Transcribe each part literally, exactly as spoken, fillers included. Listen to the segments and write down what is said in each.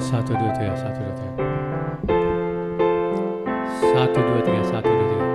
Satu, dua, tiga, satu, dua, tiga. Satu, dua, tiga, satu, dua, tiga.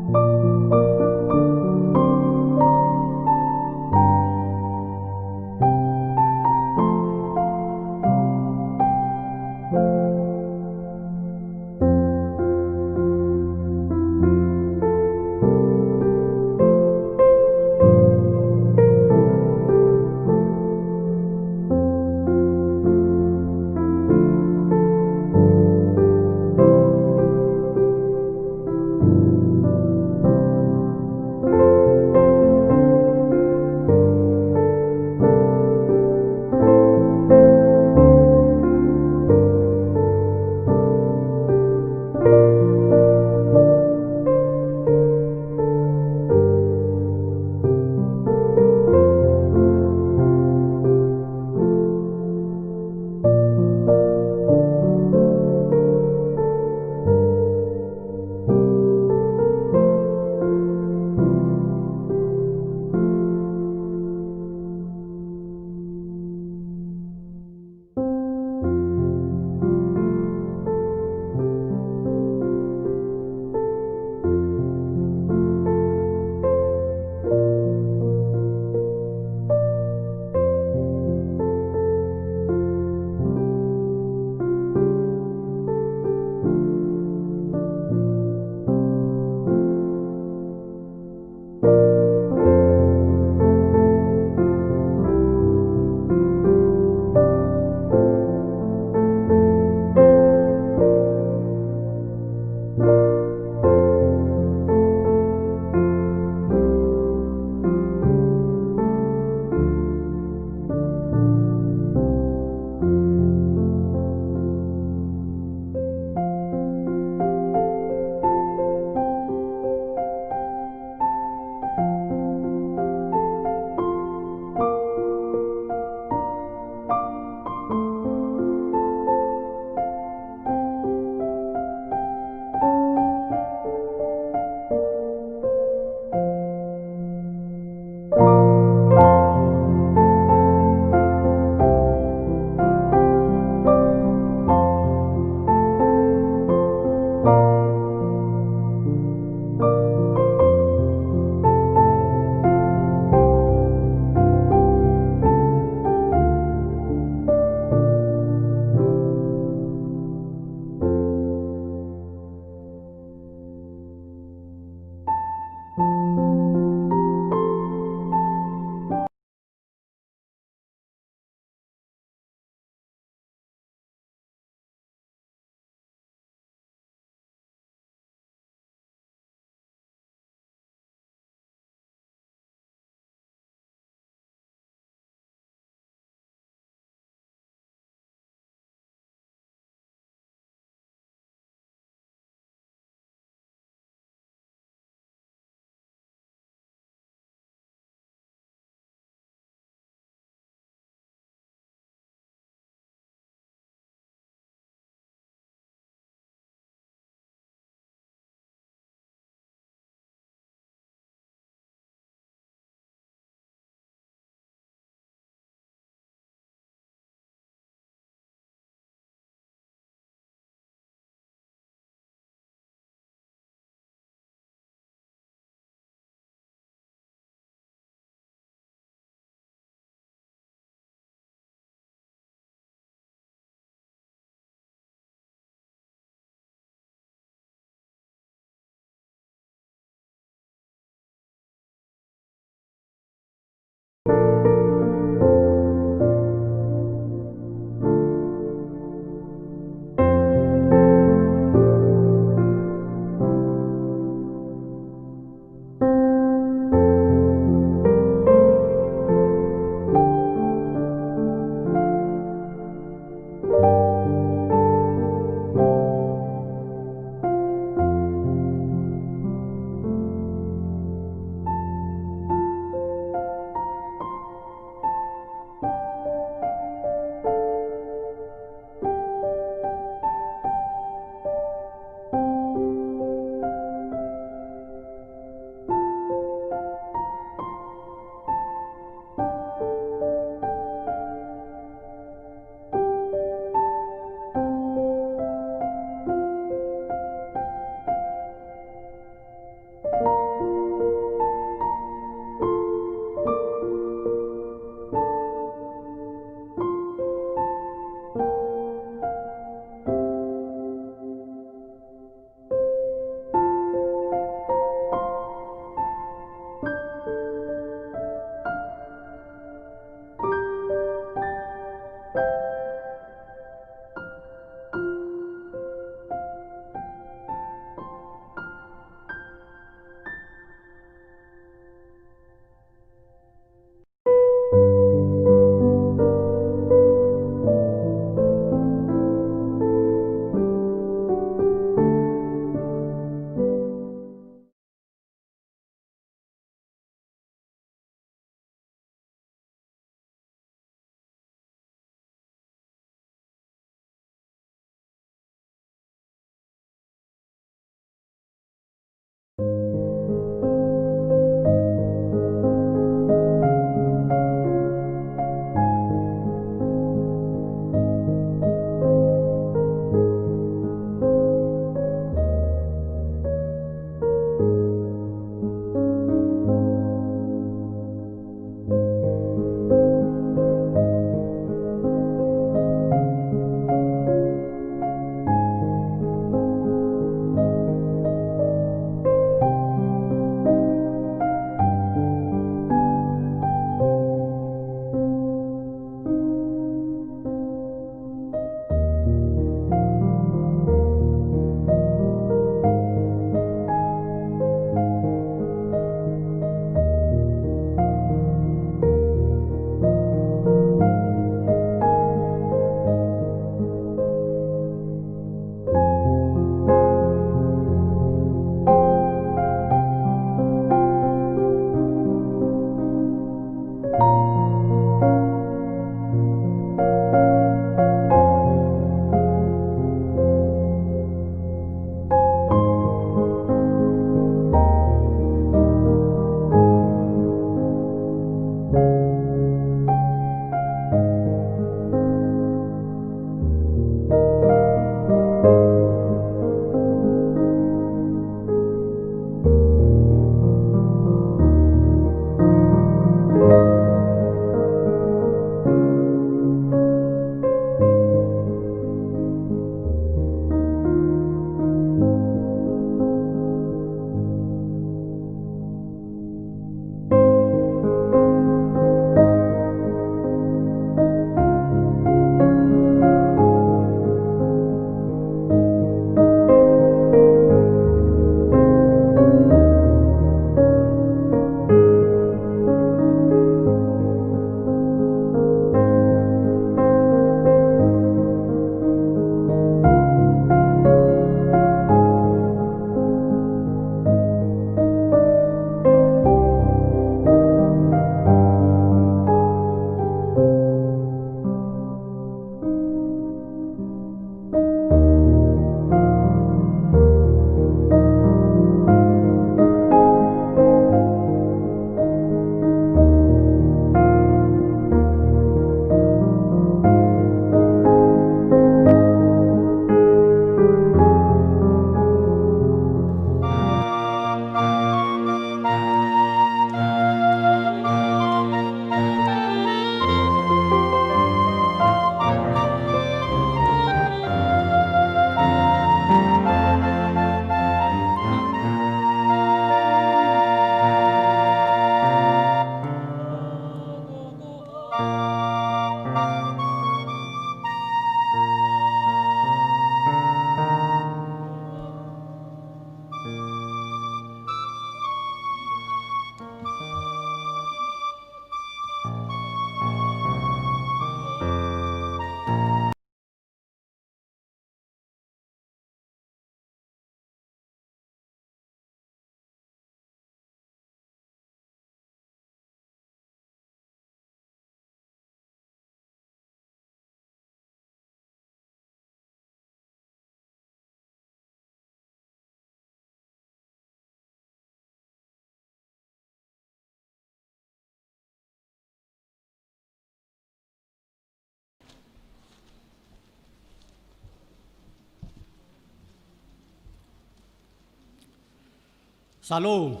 Salom.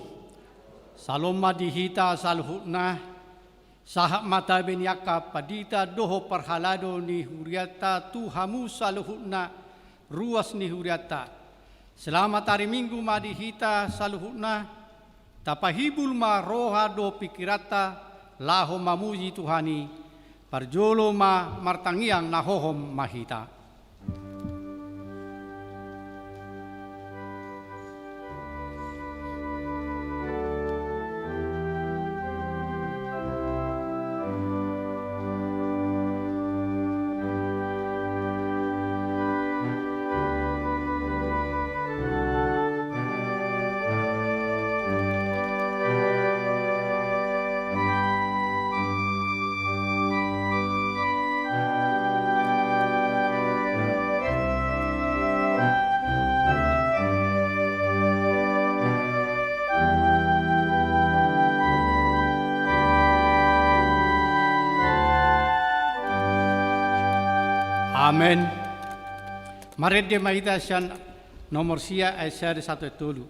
Salom ma di hita saluhutna, sahat ma tabe ni angka pandita dohot parhalado ni hurianta tu hamu saluhutna ruas ni hurianta. Selamat hari Minggu ma di hita saluhutna, Tapahibul ma roha dohot pingkiranta laho mamuji Tuhan i. Parjolo ma martangiang na hohom ma hita. Amen. Marende ma hita sian nomor sia, ayat sada sahat tu ayat tolu.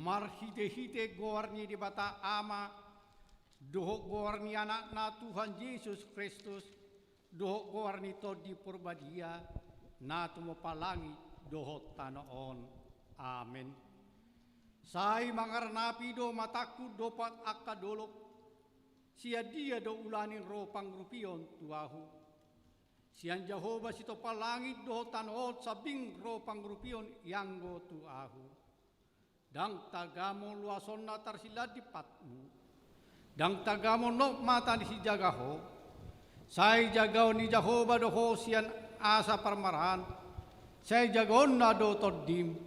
Marhitehite goar ni Debata Ama, dohot goar ni Anakna Tuhan Jesus Kristus, dohot goar ni Tondi Porbadia, na tumompa langit dohot tano on. Amen. Sai mangarnapi do matangku dompak angka dolok, sian dia do ulaning ro pangrupion tu ahu? Sian Jahowa sitompa langit dohot tano on sambing ro pangrupion ianggo tu ahu. Ndang tagamon luasonna tarsilandit patmu. Ndang tagamon nok mata ni sijaga ho. Sai jagaon ni Jahowa do ho sian asa parmaraan. Sai jagaonna do tondim.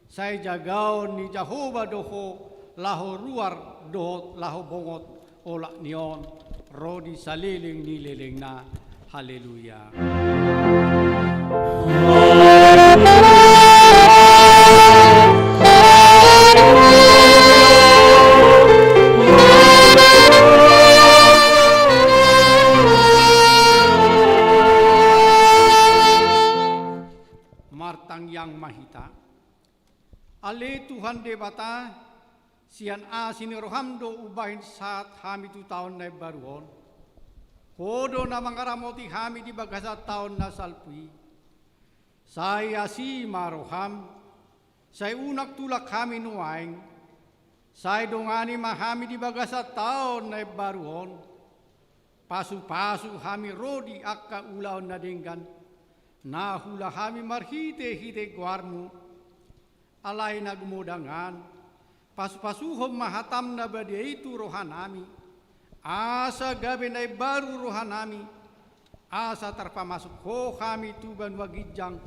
Sai jagaon ni Jahowa do ho laho ruar dohot laho bongot. Olat ni on ro di saleleng ni lelengna. Haleluya. Martangiang ma hita. Ale Tuhan Debata, sian asi ni roham do umbahen sahat hami tu taon na imbaru on. Ho do na mangaramoti hami di bagasan taon na salpu i. Sai asi ma roham, sai unang tulak hami nuaeng, sai dongani ma hami di bagasan taon na imbaru on. Pasupasu hami ro di angka ulaon na denggan, na huula hami marhitehite goarmu. Alai na gumodangan, pasupasuhon ma hatam na badia i tu rohanami, asa gabe na imbaru rohanami, asa tarpamasuk ho hami tu banua ginjang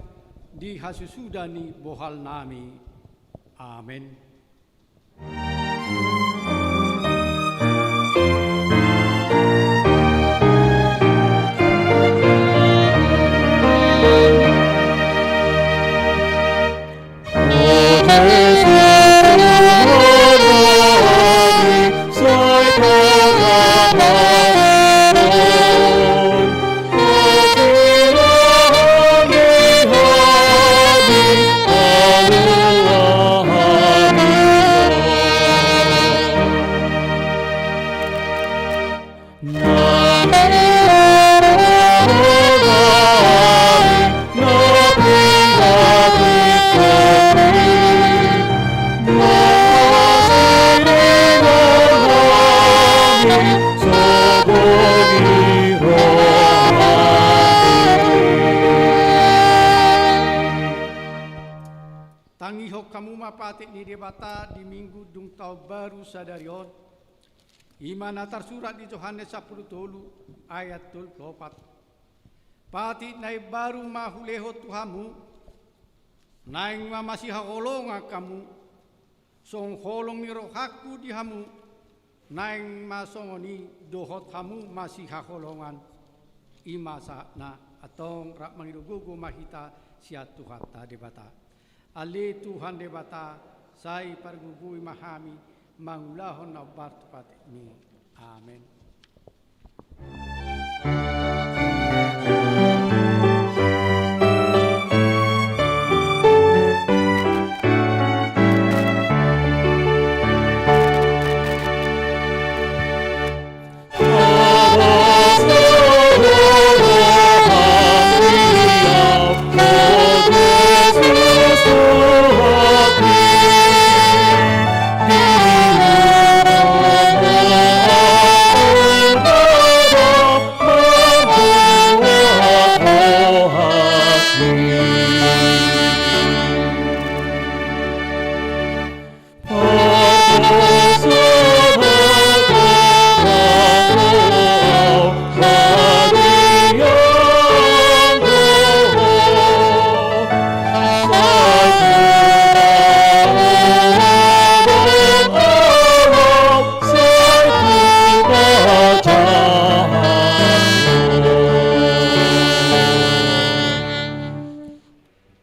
di hasusuda ni bohalnami. Amen. Tangihon hamu ma patik ni Debata di Minggu dung taon baru sadari on. I ma na tarsurat di Johannes sampulu tolu ayat tolu pulu opat. Patik na imbaru ma hulehon tu hamu, naeng ma masihaholongan hamu, songon holong ni rohangku di hamu, naeng ma songon i dohot hamu masihaholongan. I ma sahatna. Antong rap mangido gogo ma hita sian Tuhanta Debata. Ale Tuhan Debata, sai pargogoi ma hami mangulahon na hombar tu patikmi. Amen.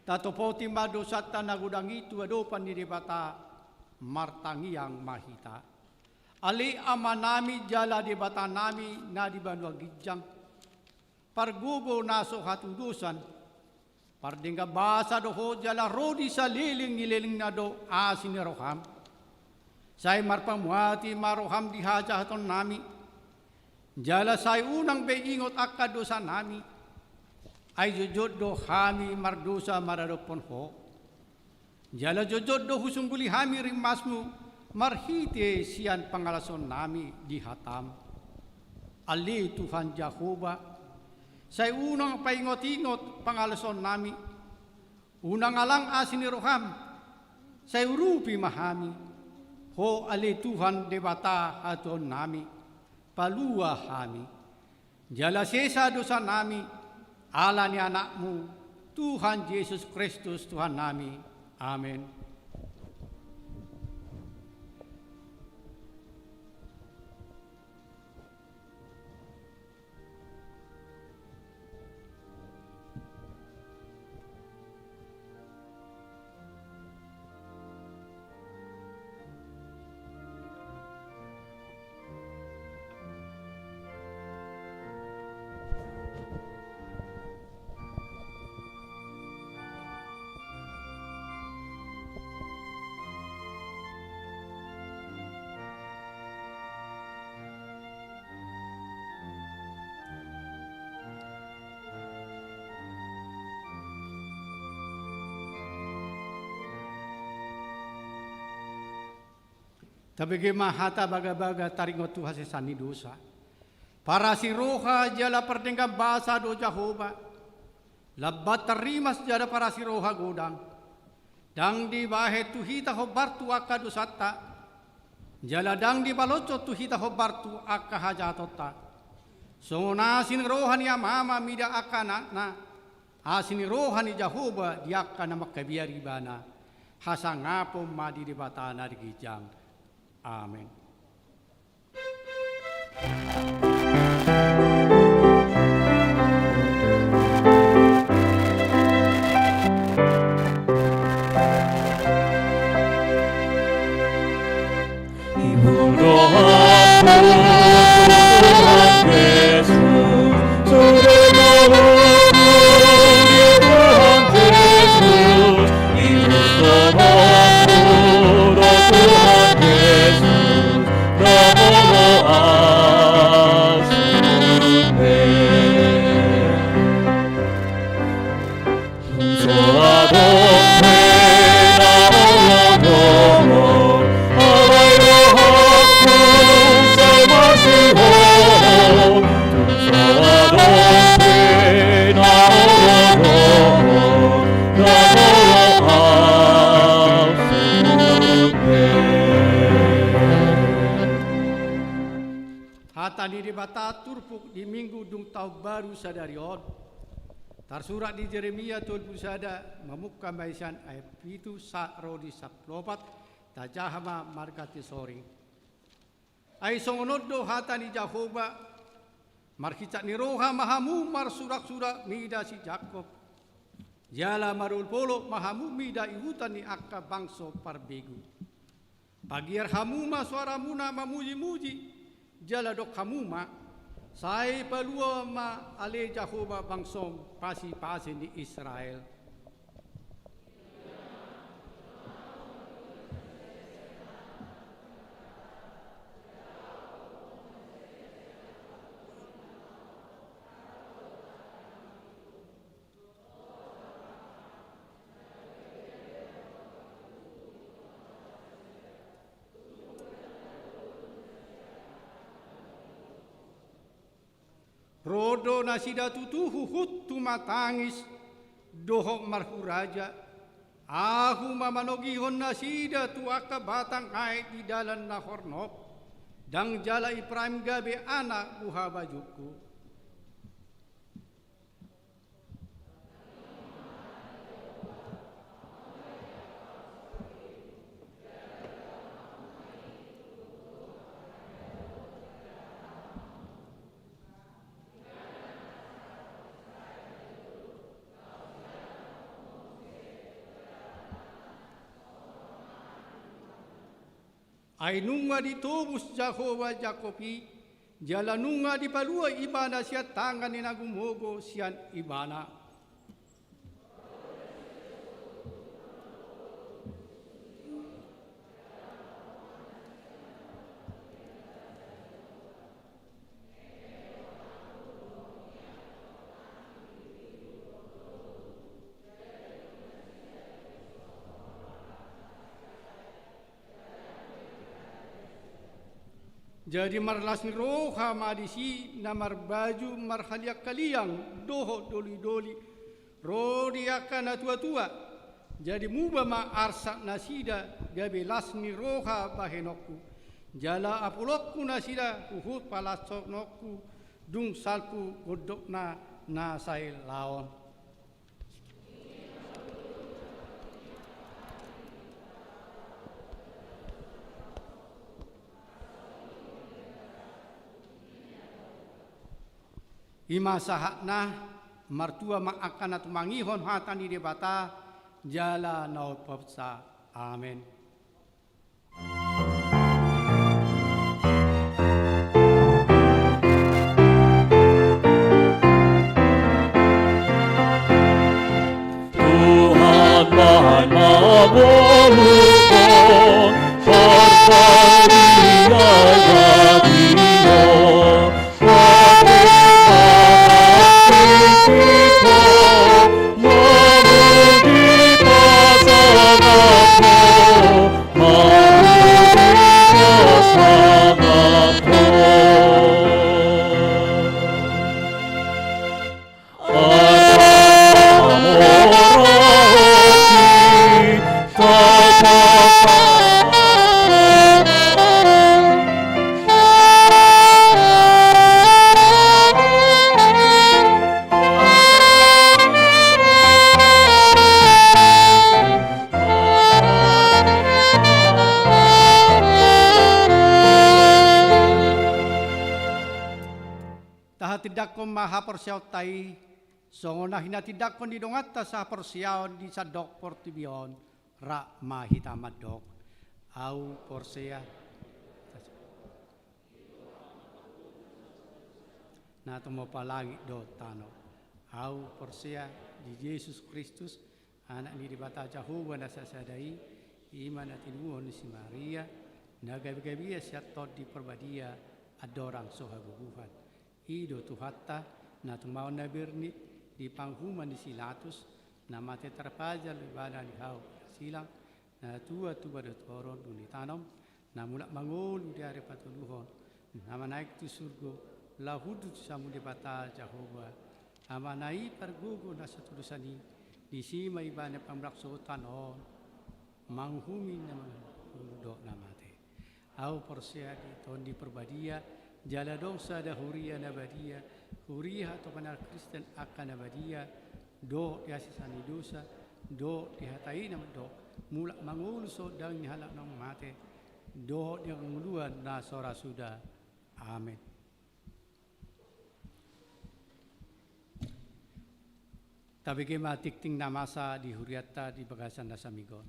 Tatopoti ma dosanta na godang i tu adopan ni Debata, martangiang ma hita. Ale Amanami jala Debatanami na di banua ginjang, pargogo na so hatudosan, pardenggan basa do Ho jala ro di saleleng ni lelengna do asi ni roham. Sai marpamuati ma roham di hajahatonnami, jala sai unang be ingot angka dosanami. Ai jotjot do hami mardosa maradophon Ho. Jala jotjot do husungguli hami rimasmu marhite sian pangalashonnami di hatam. Ale Tuhan Jahowa, sai unang paingotingot pangalashonnami, unang alang asi ni roham, sai urupi ma hami. Ho ale Tuhan Debata hatuaonnami, palua hami. Jala sesa dosanami, ala ni Anakmu, Tuhan Jesus Kristus Tuhannami. Amen. Tabege ma hata bagabaga taringot tu hasesaan ni dosa. Parasi roha jala pardenggan basa do Jahowa. Lambat tarrimas jala parasi roha godang. Ndang dibahen tu hita hombar tu angka dosanta, jala ndang dipaloshon tu hita hombar tu angka hajahatonta. Songon asi ni roha ni amama mida angka anakna, asi ni roha ni Jahowa di angka na mangkabiar ibana. Hasangapon ma di Debata na di ginjang. Amen. Hata ni Debata turpuk di Minggu dung taon baru sadari on, tarsurat di Jeremia tolu pulu sada, mamungka ma i sian ayat pitu sahat ro di sampulu opat. Tajaha ma marga Tesoring. Ai songon on do hata ni Jahowa, marhinsat ni roha ma hamu marsuraksurak mida si Jakob, jala marolopolop ma hamu mida ihuthon ni angka bangso parbegu. Pagiar hamu ma soaramuna mamujimuji, jala dok hamu ma: Sai palua ma ale Jahowa bangsom, pasipasi ni Israel. Ro do nasida tutu huhut tumatangis dohot marhuraja. Ahu ma manogihon nasida tu angka batang aek di dalan na hornop, ndang jala Ipraim gabe anak buhabajungku. Ai nunga ditobus Jahowa Jakob i, jala nunga dipalua ibana sian tangan ni na gumogo sian ibana. Jadi marlas ni roha ma disi na marbaju marhaliangkaliang dohot dolidoli, ro di angka natuatua. Jadi muba ma arsak nasida gabe las ni roha bahenonku, jala apulonku nasida huhut palashononku dung salpu gondokna na sai laon. I ma sahatna. Martua ma angka na tumangihon hata ni Debata jala na umposa. Amen. Tuhan, bahen ma bolukon, horta di adat i do. haporseaonta i, songon na hinatindangkon ni donganta sahaporseaon di sandok portibi on, rap ma hita mandok: Ahu porsea. Na tumompa langit dohot tano. Ahu porsea di Jesus Kristus, Anak ni Debata Jahowa na sasada i, i ma na tinubuhon ni si Maria, na gabe-gabe ia sian Tondi Parbadia, andorang so habubuhan. I do Tuhanta, na tumaon na bernit di panguhuman ni si Pilatus, na mate tarpajal ibana di hau na silang, na tua tuba dohot horon dung ditanom, na mulak mangolu di ari patoluhon, na manaek tu surgo, laho hundul tu siamun Debata Jahowa, Amana i pargogo na satudosan i, disi ma ibana pamulaksahon on, manguhumi na mangolu dohot na mate. Ahu porsea di Tondi Parbadia, jala adong sada huria na badia, huria hatopan halak Kristen angka na badia, dohot di hasesaan ni dosa, dohot di hata i na mandok, mulak mangolu so dang ni halak naung mate, dohot di hangoluan na so ra suda. Amen. Tabege ma tingting na masa di hurianta di bagasan na saminggu on.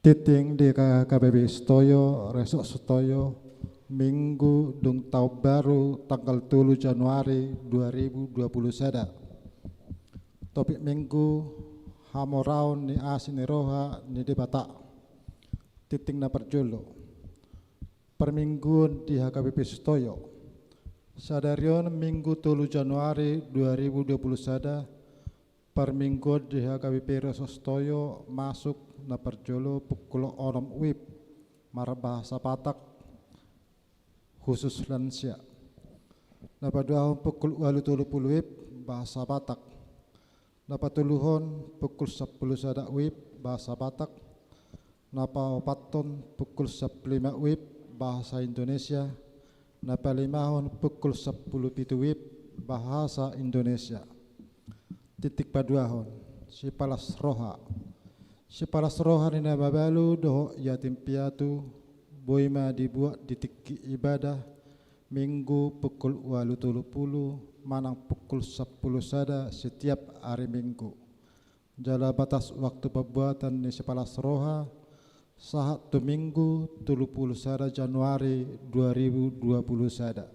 Tingting di H K B P Sitoyo, Resort Sitoyo, Minggu dung taon baru tanggal tolu Januari dua ribu dua puluh sada. Topik Minggu: Hamoraon ni asi ni roha ni Debata. Tingting na parjolo. Parmingguon di H K B P Sitoyo. Sadari on Minggu tolu Januari dua ribu dua puluh sada, parmingguon di H K B P Resort Sitoyo masuk na parjolo pukul onom WIB, marbahasa Batak, khusus lansia. Na paduahon pukul ualu tolu pulu WIB, bahasa Batak. Na patoluhon pukul sampulu sada WIB, bahasa Batak. Na paopathon pukul sampulu lima WIB, bahasa Indonesia. Na palimahon pukul sampulu pitu WIB, bahasa Indonesia. Tingting paduahon, sipalas roha. Sipalas roha ni na mabalu dohot yatim piatu, boi ma dibuat di tingki ibadah, Minggu pukul ualu tolu pulu manang pukul sampulu sada setiap ari Minggu. Jala batas waktu pambuatan ni sipalas roha, sahat tu Minggu tolu pulu sada Januari dua ribu dua puluh sada.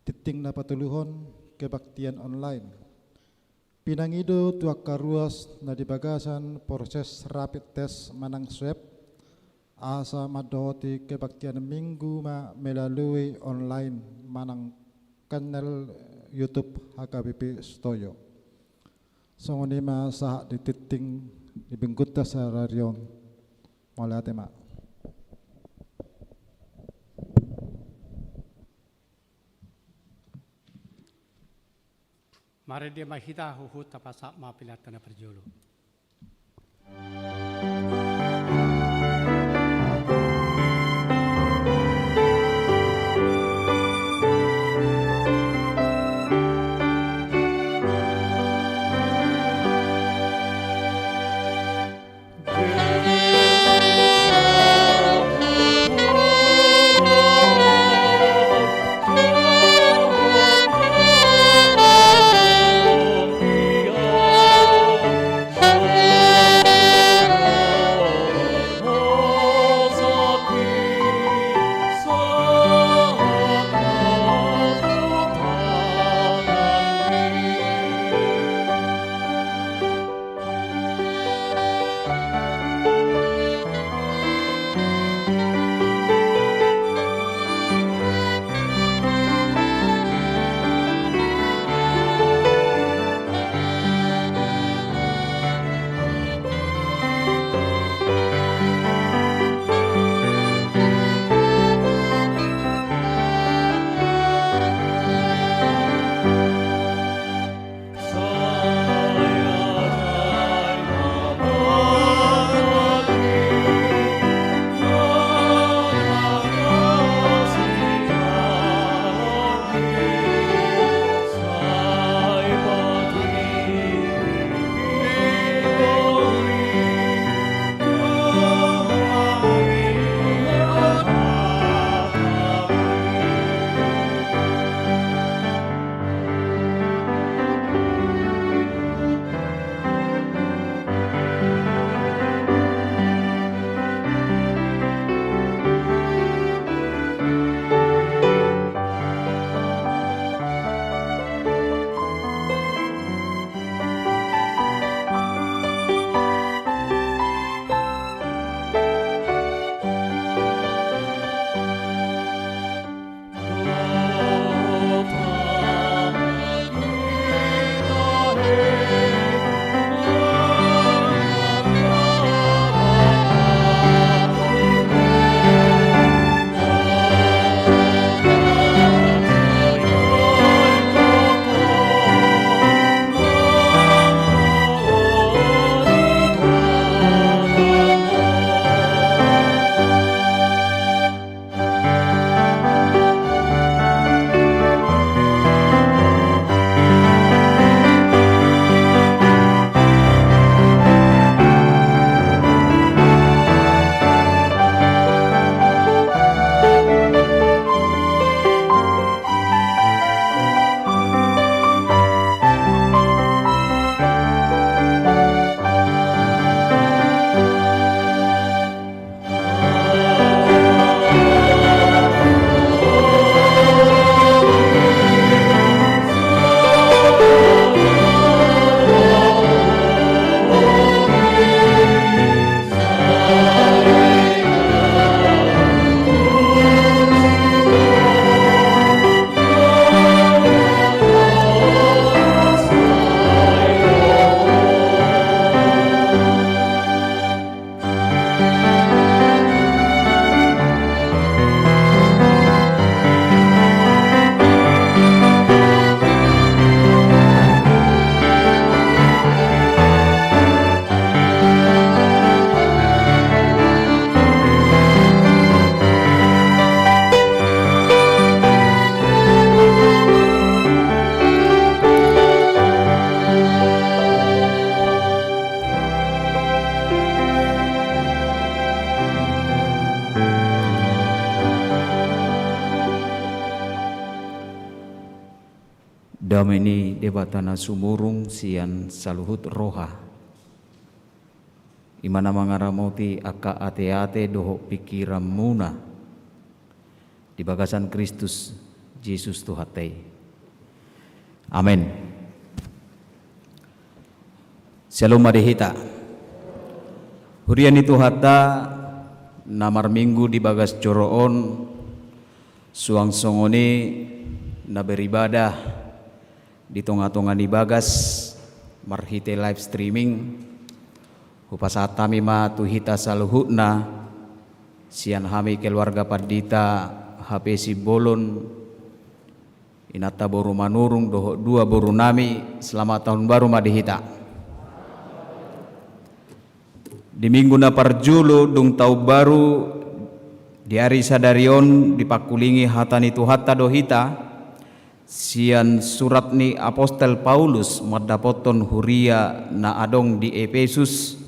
Tingting na patoluhon, kebaktian online. Pinangido tu angka ruas na di bagasan proses rapid test manang swab, asa mandohoti kebaktian Minggu ma melalui online manang kanal YouTube H K B P Sitoyo. Songon i ma sahat di tingting di Minggunta sadari on. Mauliate ma. Marende ma hita huhut tapasahat ma pelean na parjolo. Dame ni Debata na sumurung sian saluhut roha, i ma na mangaramoti angka ateate dohot pingkiranmuna di bagasan Kristus Jesus Tuhanta i. Amen. Syalom ma di hita. Huria ni Tuhanta na marminggu di bagas joro on, suang songon i na beribadah di tonga-tonga ni bagas marhite live streaming, hupasahat hami ma tu hita saluhutna, sian hami keluarga pandita H P Simbolon, inanta boru Manurung dohot dua borunami, selamat tahun baru ma di hita. Di minggu na parjolo dung taon baru, di ari sadari on dipangkulingi hata ni Tuhanta do hita, sian surat ni apostel Paulus mandapothon huria na adong di Epesus,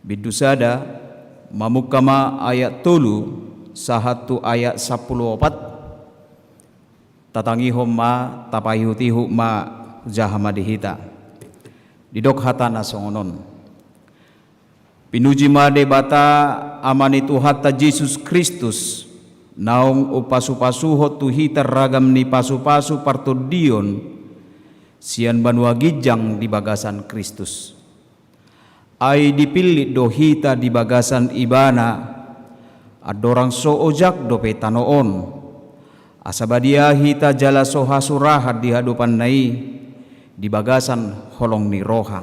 bindu sada, mamungka ma ayat tolu sahat tu ayat sampulu opat. Tatangihon ma, tapaihut-ihut ma, hujaha ma di hita. Didok hatana songon on. Pinuji ma Debata, Ama ni Tuhanta Jesus Kristus, naung umpasu-pasuhon tu hita ragam ni pasu-pasu partondion sian banua ginjang di bagasan Kristus. Ai dipillit do hita di bagasan Ibana, andorang so ojak dope tano on, asa badia hita jala so hasurahan di hadopanna i, di bagasan holong ni roha.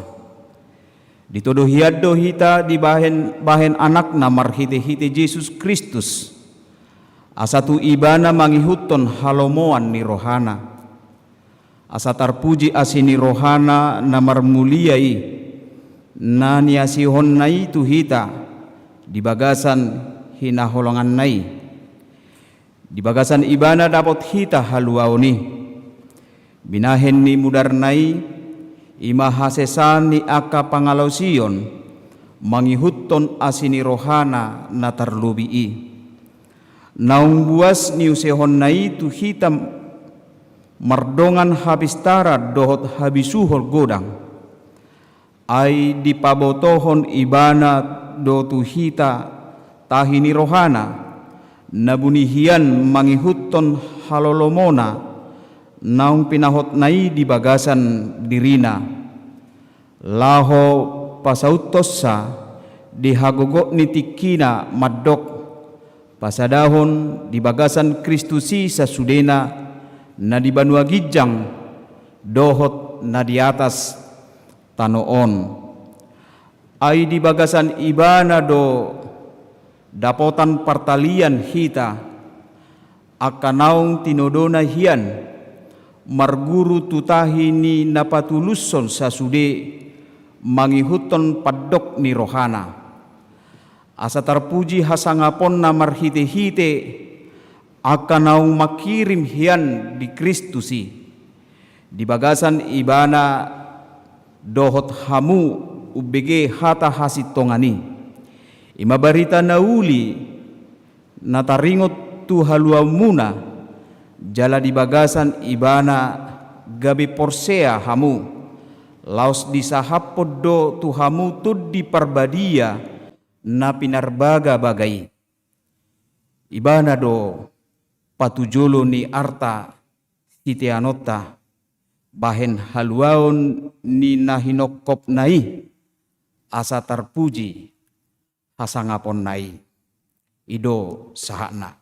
Ditodo hian do hita dibahen, bahen Anakna marhite-hite Jesus Kristus, asa tu Ibana mangihuthon halomoan ni rohana. Asa tarpuji asi ni rohana na marmulia i, na niasihonna i tu hita di bagasan hinaholonganna i. Di bagasan Ibana dapot hita haluaon i. Binahen ni mudarna i, i ma hasesaan ni angka pangalaosion, mangihuthon asi ni rohana na tarlobi i. Naung buas niusehonna i tu hita mardongan hapistaran dohot habisuhon godang. Ai dipabotohon Ibana do tu hita tahi ni rohana, na buni hian mangihuthon halolomona, naung pinahotna i di bagasan dirina. Laho pasauthonsa di hagogot ni tingkina mandok, pasadahon di bagasan Kristus i sasudena, na di banua ginjang, dohot na di atas tano on. Ai di bagasan Ibana do dapotan partalian hita, angka naung tinodona hian, marguru tu tahi ni na patulushon sasude, mangihuthon pandok ni rohana. Asa tarpuji hasangaponna marhite-hite, angka naung mangkirim hian di Kristus i. Di bagasan Ibana dohot hamu umbege hata hasintongan i. I ma barita na uli na taringot tu haluaonmuna, jala di bagasan Ibana gabe porsea hamu, laos disahaphon do tu hamu Tondi Parbadia na pinarbaga-baga i. Ibana do patujolo ni arta siteanonta, bahen haluaon ni na hinongkopna i, asa tarpuji hasangaponna i. I do sahatna.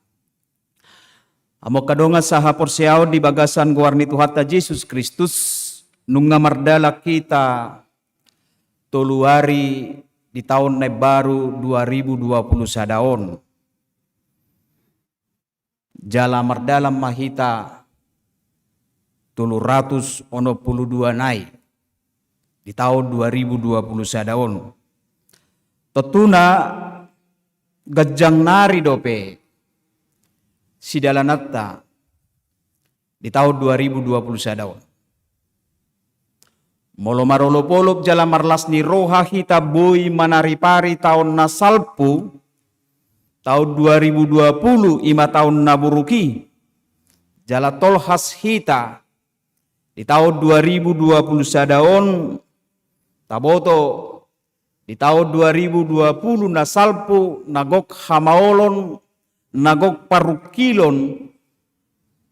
Hamu angka dongan sahaporseaon di bagasan goar ni Tuhanta Jesus Kristus, nunga mardalan hita tolu ari di taon na imbaru dua ribu dua puluh sada on. Jala mardalan ma hita tolu ratus onom pulu dua nai di taon dua ribu dua pulu sada on. Tontuna ganjang nari dope sidalananta di taon dua ribu dua pulu sada on. Molo marolop-olop jala marlas ni roha hita boi manaripari taon na salpu, taon dua ribu dua pulu i ma taon na buruk i, jala tolhas hita Di taon dua ribu dua puluh sada on, taboto, di taon dua ribu dua puluh na salpu, na gok hamaolon, na gok parungkilon,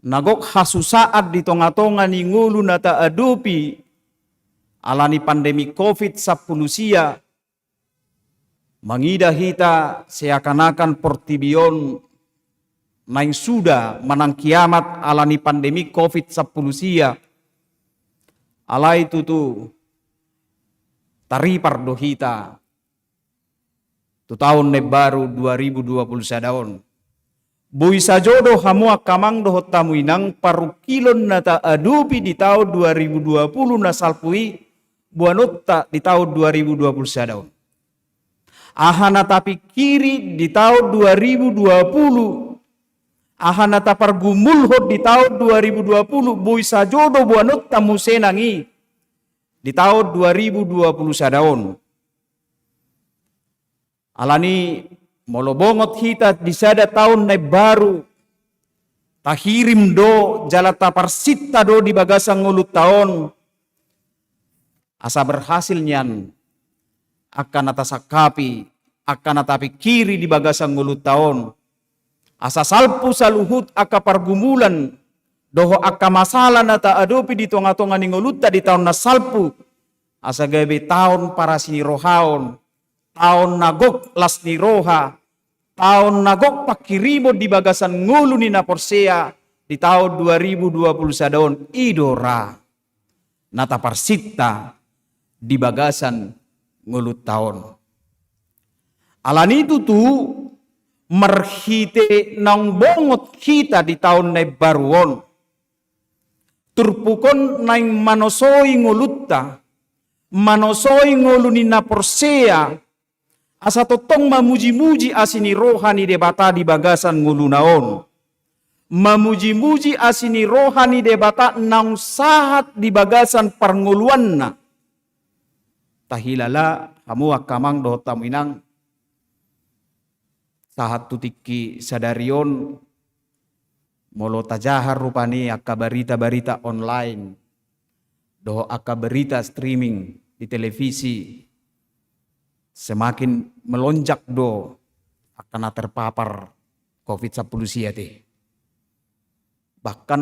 na gok hasusaan di tonga-tonga ni ngolu na taadopi ala ni pandemi covid sampulu sia, mangida hita seakan-akan portibi on naeng suda manang kiamat ala ni pandemi covid sampulu sia. Alai tutu taripar do hita tu taon na imbaru dua ribu dua puluh sada on. Boi sajo do hamu angka amang dohot hamu inang parungkilon na taadopi di taon dua ribu dua puluh na salpu i boanonta di taon dua ribu dua puluh sada on. Aha na tapingkiri di taon dua ribu dua puluh, aha na tapargumulhon di taon dua ribu dua puluh, boi sajo do boanonta muse nang i di taon dua ribu dua puluh sada on. Alani molo bongot hita di sada taon na imbaru, tahirim do jala taparsinta do di bagasan ngolunta on, asa berhasil nian angka na tasangkapi, angka na tapingkiri di bagasan ngolunta on, asa salpu saluhut angka pargumulan dohot angka masalah na taadopi di tonga-tonga ni ngolunta di taon na salpu, asa gabe taon parasi ni roha on, taon na gok las ni roha, taon na gok pangkirimon di bagasan ngolu ni na porsea di taon dua ribu dua puluh sada on. I do ra na taparsinta di bagasan ngolunta on. Alani tutu marhite naung bongot hita di taon na imbaru on, turpuk on naeng manosoi ngolunta, manosoi ngolu ni na porsea, asa tongtong mamuji-muji asi ni roha ni Debata di bagasan ngoluna on. Mamuji-muji asi ni roha ni Debata naung sahat di bagasan parngoluanna. Tahilala hamu angka amang dohot hamu inang, sahat tu tingki sadari on, molo tajaha rupani angka barita-barita online dohot angka barita streaming di televisi, semakin melonjak do angka na terpapar covid sampulu sia i. Bahkan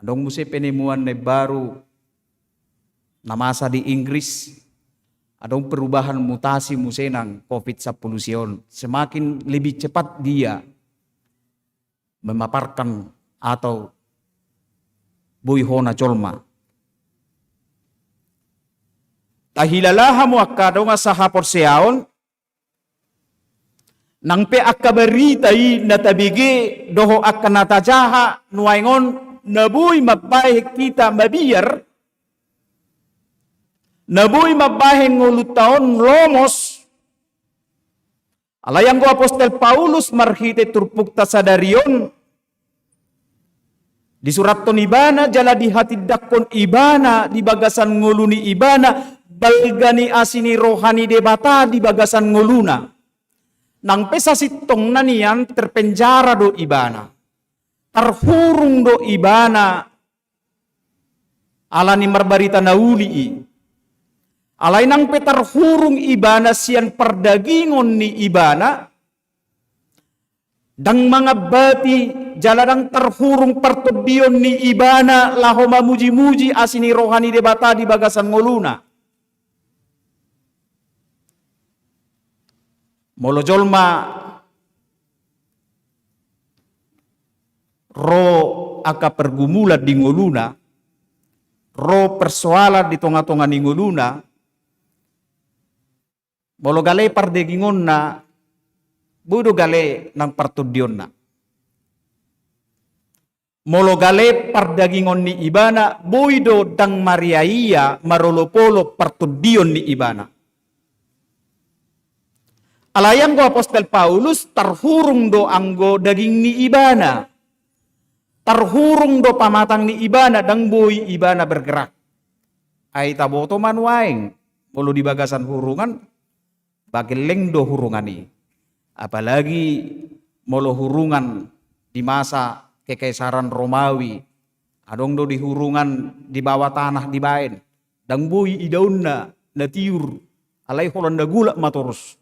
adong muse penemuan na baru na masa di Inggris, adong perubahan mutasi muse nang covid sampulu sia on, semakin lebih cepat dia memaparkan atau boi hona jolma. Tahilala hamu angka dongan sahaporseaon, nang pe angka barita i na tabege dohot angka na tajaha nuaeng on na boi mambahen hita mabiar, na boi mambahen ngolunta on lomos. Alai anggo apostel Paulus marhite turpukta sadari on, disurathon ibana jala dihatindangkon ibana di bagasan ngolu ni ibana balga ni asi ni roha ni Debata di bagasan ngoluna. Nang pe sasintongna nian terpenjara do ibana, tarhurung do ibana ala ni marbarita na uli i. Alai nang pe tarhurung ibana sian pardagingon ni ibana, ndang mangambati jala ndang tarhurung partondion ni ibana laho mamuji-muji asi ni roha ni Debata di bagasan ngoluna. Molo jolma ro angka pergumulan di ngoluna, ro persoalan di tonga-tonga ni ngoluna, molo gale pardagingonna, boi do gale nang partondionna. Molo gale pardagingon ni ibana, boi do ndang mariaia marolopolop partondion ni ibana. Alai anggo apostel Paulus tarhurung do anggo daging ni ibana, tarhurung do pamatang ni ibana, ndang boi ibana bergerak. Ai taboto ma nuaeng, molo di bagasan hurungan, bagelleng do hurungan i. Apalagi molo hurungan di masa kekaisaran Romawi, Adong do di hurungan di bawah tanah dibaen. Ndang boi idaonna na tiur. Alai holan na golap ma torus.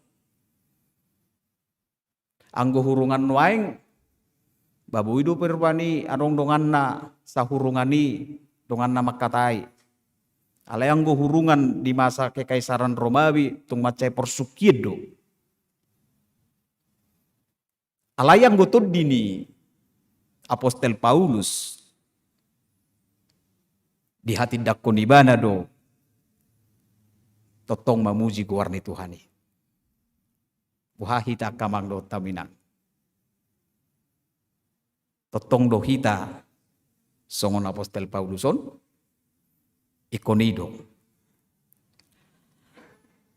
Anggo hurungan nuaeng, ba boi do pe rupani adong donganna sahurungan i, donganna mangkatai. Alai anggo hurungan di masa kekaisaran Romawi, tung mansai porsungkian do. Alai anggo tondi ni Apostel Paulus, dihatindangkon ibana do tongtong mamuji goar ni Tuhan i. Boha hita angka amang dohot hamu inang? Tongtong do hita songon Apostel Paulus on? Ingkon i do.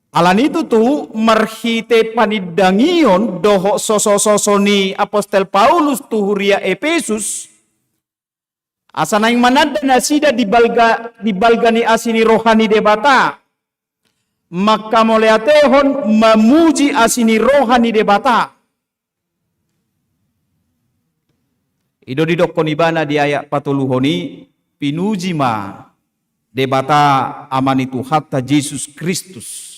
Alani tutu marhite panindangion dohot sosososo ni Apostel Paulus tu huria Epesus, asa naeng mananda nasida di balga, di balga ni asi ni roha ni Debata, mangkamauliatehon, mamuji asi ni roha ni Debata. I do didokkon ibana di ayat patoluhon i, pinuji ma Debata Ama ni Tuhanta Jesus Kristus.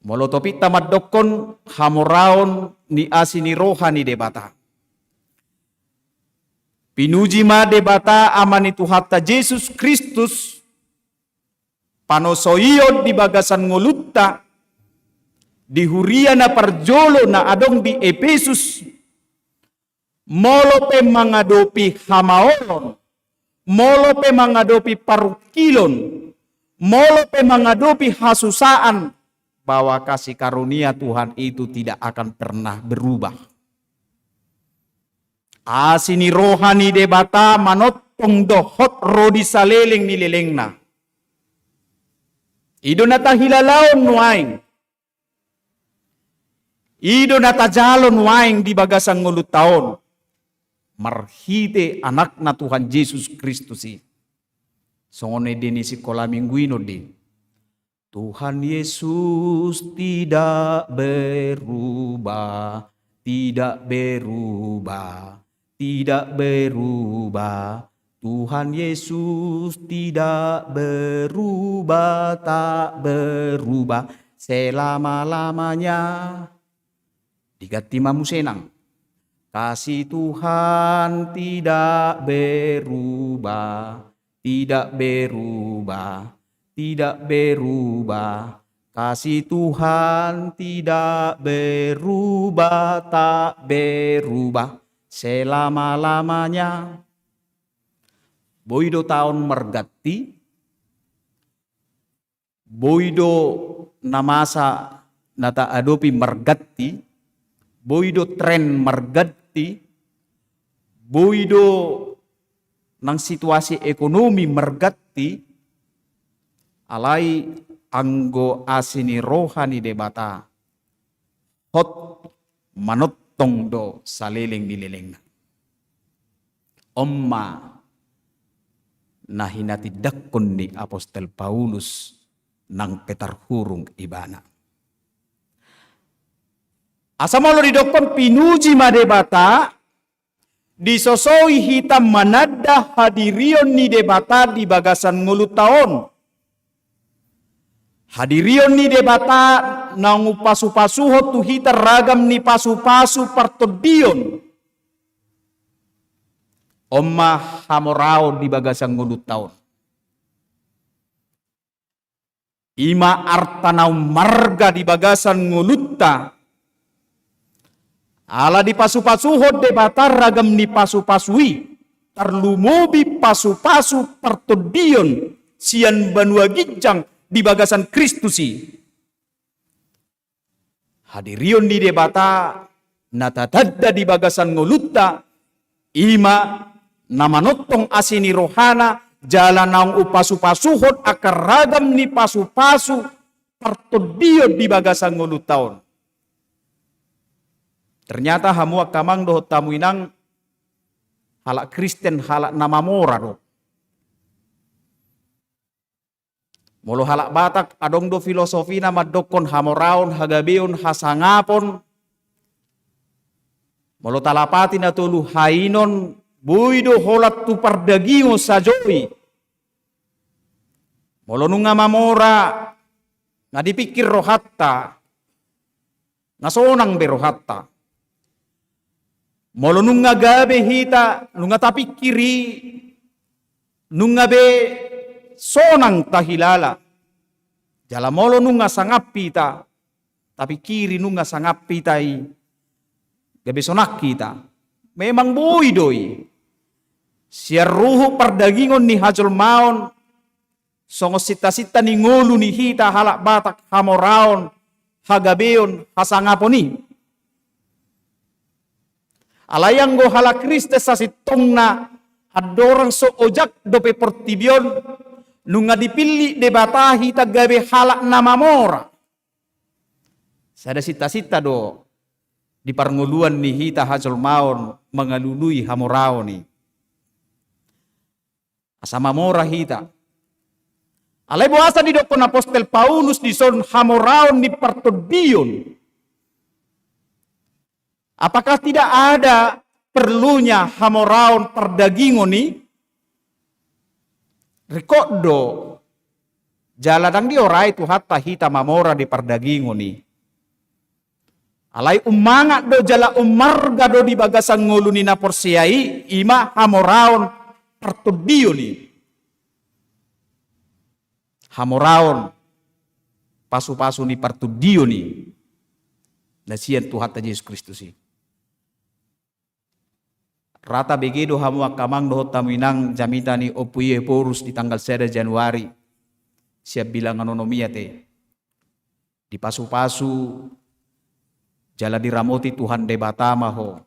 Molo topikta mandokkon hamoraon ni asi ni roha ni Debata, pinuji ma Debata Ama ni Tuhanta Jesus Kristus, panosoion di bagasan ngolunta, di huria na parjolo na adong di Epesus, molo pe mangadopi hamaolon, molo pe mangadopi parungkilon, molo pe mangadopi hasusaan, bahwa kasih karunia Tuhan itu tidak akan pernah berubah. Asi ni roha ni Debata manongtong dohot ro di saleleng ni lelengna. I do na tahilalaon nuaeng. I do na tajalo nuaeng di bagasan ngolunta on, marhite Anakna Tuhan Jesus Kristus i. Songon ende ni sikola minggu i non di, Tuhan Yesus tidak berubah, tidak berubah, tidak berubah. Tuhan Yesus tidak berubah, tak berubah selama-lamanya. Diganti ma muse nang. Kasih Tuhan tidak berubah, tidak berubah, tidak berubah. Kasih Tuhan tidak berubah, tak berubah selama-lamanya. Boi do taon marganti, boi do na masa na taadopi marganti, boi do tren marganti, boi do nang situasi ekonomi marganti, alai anggo asi ni roha ni Debata hot manongtong do saleleng ni lelengna. On ma na hinatindangkon ni Apostel Paulus nang pe tarhurung ibana. Asa molo didokkon pinuji ma Debata, disosoi hita mananda hadirion ni Debata di bagasan ngolunta on. Hadirion ni Debata naung umpasupasuhon tu hita ragam ni pasupasu partondion. On ma hamoraon di bagasan ngolunta on. I ma arta na ummarga di bagasan ngolunta. Ala dipasupasuhon Debata ragam ni pasupasu i, tarlumobi pasupasu partondion sian banua ginjang di bagasan Kristus i. Hadirion ni Debata na tatanda di bagasan ngolunta, i ma na manongtong asi ni rohana, jala naung umpasupasuhon angka ragam ni pasupasu partondion di bagasan ngolunta on. Ternyata hamu angka amang dohot hamu inang, halak Kristen, halak na mamora do. Molo halak Batak, adong do filosofina mandokkon hamoraon, hagabeon, hasangapon, Molo talapati na tolu hainon, boi do holan tu pardagingon sajo i. Molo nunga mamora, nga dipikir rohanta, nga sonang be rohanta. Molo nunga gabe hita, nunga tapikir i, nunga be sonang tahilala. Jala molo nunga sangap hita, tapikiri nunga sangap hita i, gabe sonang hita. Memang boi do i. Sian ruhut pardagingon ni hajolmaon, songon sinta-sinta ni ngolu ni hita halak Batak, hamoraon, hagabeon, hasangapon i. Alai anggo halak Kristen sasintongna, andorang so ojak dope portibi on, nunga dipillit Debata hita gabe halak na mamora. Sada sinta-sinta do di parngoluan ni hita hajolmaon mangalului hamoraon i. Asa mamora hita. Alai boasa didokkon apostel Paulus dison hamoraon ni partondion? Apakah tidak ada perlunya hamoraon pardagingon i? Ringkot do, jala ndang diorai Tuhanta hita mamora di pardagingon i. Alai ummangat do jala ummarga do di bagasan ngolu ni na porsea i, i ma hamoraon partondion i. Hamoraon pasu-pasu ni partondion i na sian Tuhanta Jesus Kristus i. Ra tabege do hamu angka amang dohot hamu inang jamita ni Ompu Iephorus di tanggal sada Januari sian bilangan onom i ate. Dipasu-pasu jala diramoti Tuhan Debata ma ho.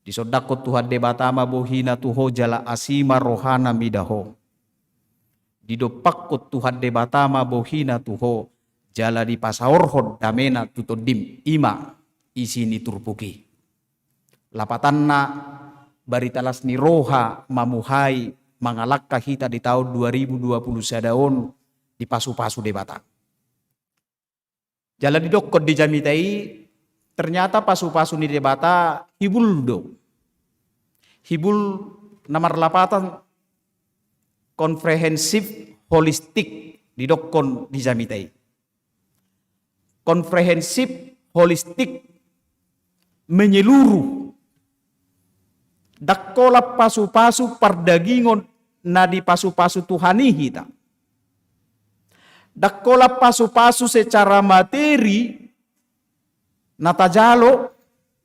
Disondangkon Tuhan Debata ma bohina tu ho jala asi ma rohana mida ho. Didompakkon Tuhan Debata ma bohina tu ho jala dipasaorhon damena tu tondim, i ma isi ni turpuk i. Lapatanna, barita las ni roha mamuhai mangalangka hita di taon dua ribu dua puluh sada on dipasu-pasu Debata. Jala didokkon di jamita i, ternyata pasu-pasu ni Debata hibul do. Hibul na marlapatan komprehensif, holistik didokkon di jamita i. Komprehensif, holistik, menyeluruh. Ndang holan pasu-pasu pardagingon na dipasu-pasu Tuhan i hita. Ndang holan pasu-pasu secara materi na tajalo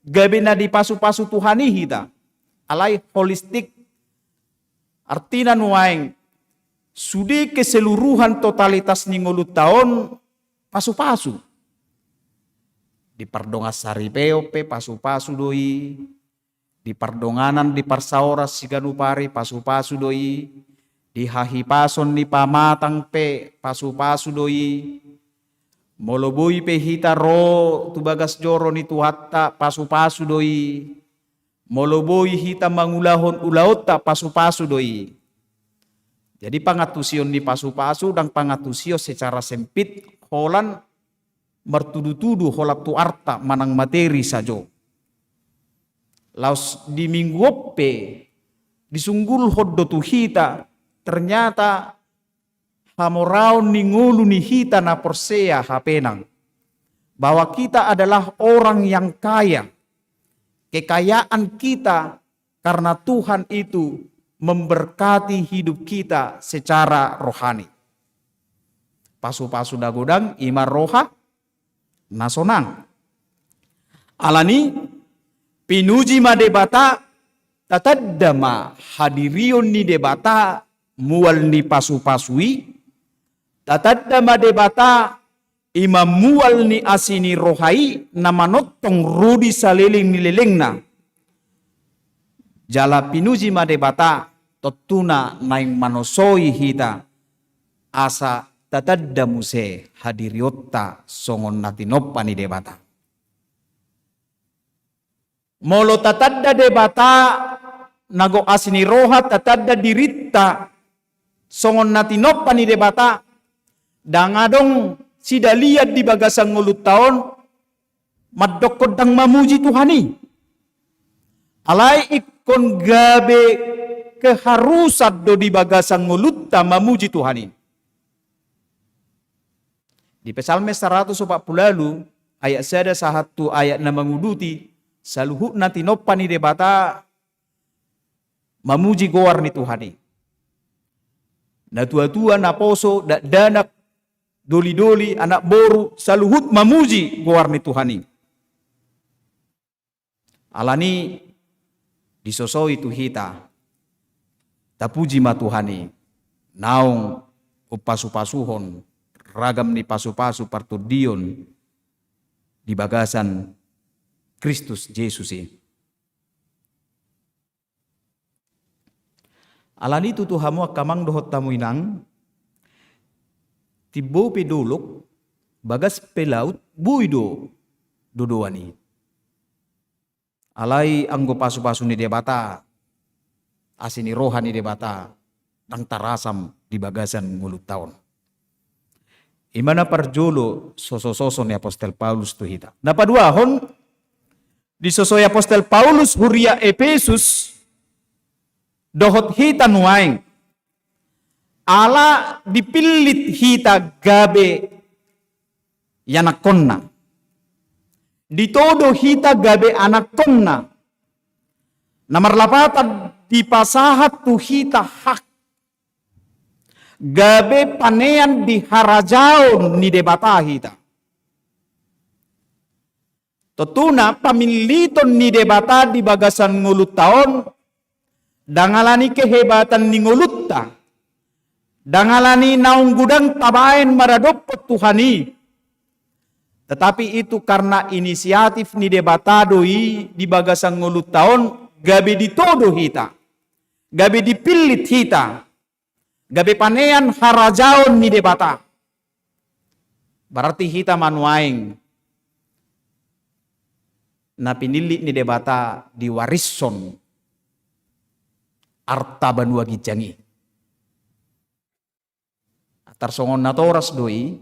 gabe na dipasu-pasu Tuhan i hita. Alai holistik, artina nuaeng sude keseluruhan totalitas ni ngolunta on pasu-pasu. Di pardongan saripeon pe pasu-pasu do i, di pardonganan di parsaoran siganup ari pasu-pasu do i, di hahipason ni pamatang pe pasu-pasu do i. Molo boi pe hita ro tu bagas joro ni Tuhanta pasu-pasu do i. Molo boi hita mangulahon ulaonta pasu-pasu do i. Jadi pangantusion ni pasu-pasu ndang pangantusion secara sempit holan martudu-tudu holan tu arta manang materi sajo. Laos di minggu on pe disunggulhon do tu hita ternyata hamoraon ni ngolu ni hita na porsea hape nang, bahwa kita adalah orang yang kaya. Kekayaan kita karena Tuhan itu memberkati hidup kita secara rohani. Pasu-pasu na godang i ma roha na sonang. Alani, pinuji ma Debata, tatanda ma hadirion ni Debata mual ni pasu-pasu i, tatanda ma Debata i ma mual ni asi ni roha i na manongtong ro di saleleng ni lelengna. Jala pinuji ma Debata, tontuna naeng manosoi hita, asa tatanda muse hadirionta songon na tinompa ni Debata. Molo tatanda Debata na gok asi ni roha, tatanda dirinta songon na tinompa ni Debata, ndang adong sidalian di bagasan ngolunta on mandokkon ndang mamuji Tuhan i. Alai ingkon gabe keharusan do di bagasan ngolunta mamuji Tuhan i. Di Psalmen saratus opat pulu ualu, ayat sada sahat tu ayat na manguduti, saluhutna tinompa ni Debata mamuji goar ni Tuhan i. Natuatua, naposo, dakdanak, dolidoli, anak boru, saluhut mamuji goar ni Tuhan i. Alani disosoi tu hita, tapuji ma Tuhan i, naung umpasupasuhon ragam ni pasupasu partondion di bagasan Kristus Jesus i. Alani tutu hamu angka amang dohot hamu inang, timbo pe dolok, bagas pe laut, boi do dodoan i. Alai anggo pasupasu ni Debata, asi ni roha ni Debata, ndang tarasam di bagasan ngolunta on. I ma na parjolo sosososo ni Apostel Paulus tu hita. Na paduahon, disosoi Apostel Paulus huria Epesus dohot hita nuaeng. Ala dipillit hita gabe ianakkonna. Ditodo hita gabe anakkonna. Na marlapatan dipasahat tu hita hak gabe panean di harajaon ni Debata hita. Tontuna pamilliton ni Debata di bagasan ngolunta on, ndang alani kehebatan ni ngolunta, ndang alani naung godang tabaen maradophon Tuhan i. Tetapi itu karena inisiatif ni Debata do i di bagasan ngolunta on, gabe ditodo hita, gabe dipillit hita, gabe panean harajaon ni Debata. Berarti hita ma nuaeng na pinillit ni Debata diwarishon arta banua ginjang i. Tarsongon natoras do i,